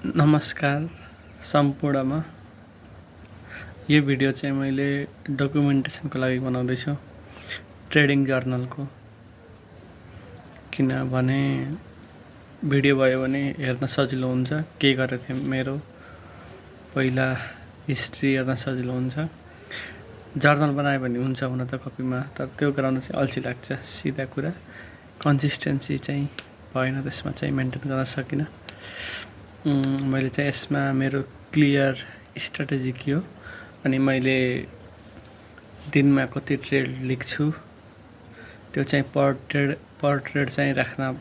नमस्कार सम्पूर्णमा यो भिडियो चाहिँ मैले डकुमेन्टेसनको लागि बनाउँदैछु ट्रेडिङ जर्नलको। किनभने भिडियो भयो भने हेर्न सजिलो हुन्छ, के गरेको थिएँ मेरो पहिला हिस्ट्री हेर्न सजिलो हुन्छ। जर्नल बनायो भने हुन्छ हुन त कपीमा, तर त्यो गराउन चाहिँ अल्छी लाग्छ। सिधा कुरा कन्सिस्टेन्सी चाहिँ भएन, त्यसमा चाहिँ मेन्टेन गर्न सकिनँ। मैले चाहिँ यसमा मेरो क्लियर स्ट्राटेजी के हो अनि मैले दिनमा कति ट्रेड लेख्छु त्यो चाहिँ पर ट्रेड चाहिँ राख्न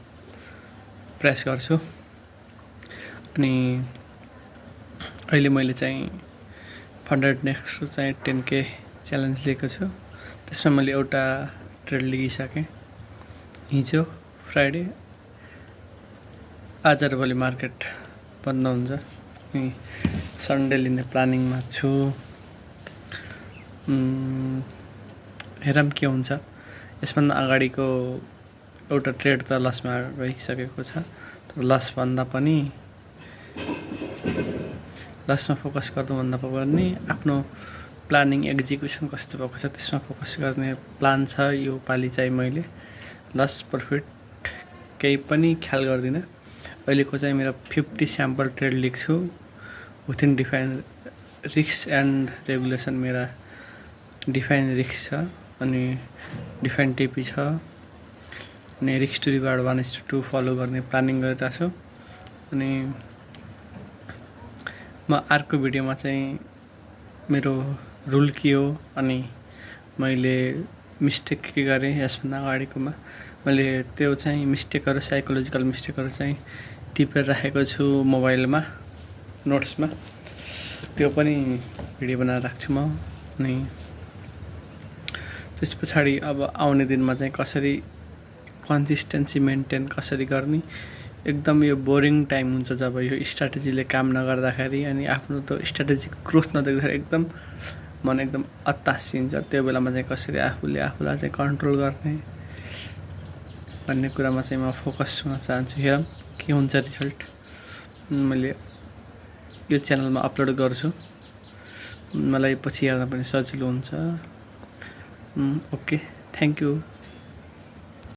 प्रयास गर्छु। अनि अहिले मैले चाहिँ 100 नेक्स्ट चाहिँ 10K च्यालेन्ज लिएको छु। त्यसमा मैले एउटा ट्रेड लिइसकेँ हिजो फ्राइडे। आज र भोलि मार्केट बन्द हुन्छ अनि सन्डे लिने प्लानिङमा छु। हेरौँ के हुन्छ। यसभन्दा अगाडिको एउटा ट्रेड त लसमा गइसकेको छ, तर लसभन्दा पनि लसमा फोकस गर्नुभन्दा पनि आफ्नो प्लानिङ एक्जिक्युसन कस्तो भएको छ त्यसमा फोकस गर्ने प्लान छ। यो पालि चाहिँ मैले लस प्रफिट केही पनि ख्याल गर्दिनँ। अहिलेको चाहिँ मेरो 50 स्याम्पल ट्रेड लेख्छु within define risk and regulation. मेरा डिफाइन रिस्क छ अनि डिफाइन टिपी छ अनि रिस्क टु रिवार्ड 1:2 फलो गर्ने प्लानिङ गरिरहेको छु। अनि म अर्को भिडियोमा चाहिँ मेरो रुल के हो अनि मैले मिस्टेक के गरेँ यसभन्दा अगाडिकोमा मैले त्यो चाहिँ मिस्टेकहरू साइकोलोजिकल मिस्टेकहरू चाहिँ टिपेर राखेको छु मोबाइलमा नोट्समा। त्यो पनि भिडियो बनाएर राख्छु म। अनि त्यस पछाडि अब आउने दिनमा चाहिँ कसरी कन्सिस्टेन्सी मेन्टेन कसरी गर्ने। एकदम यो बोरिङ टाइम हुन्छ जब यो स्ट्राटेजीले काम नगर्दाखेरि अनि आफ्नो त्यो स्ट्राटेजीको ग्रोथ नदेख्दाखेरि एकदम मन एकदम अत्तासिन्छ। त्यो बेलामा चाहिँ कसरी आफूलाई चाहिँ कन्ट्रोल गर्ने भन्ने कुरामा चाहिँ म फोकस हुन चाहन्छु। हेरौँ के हुन्छ रिजल्ट। मैले यो च्यानलमा अपलोड गर्छु, मलाई पछि हेर्न पनि सजिलो हुन्छ। Okay, thank you.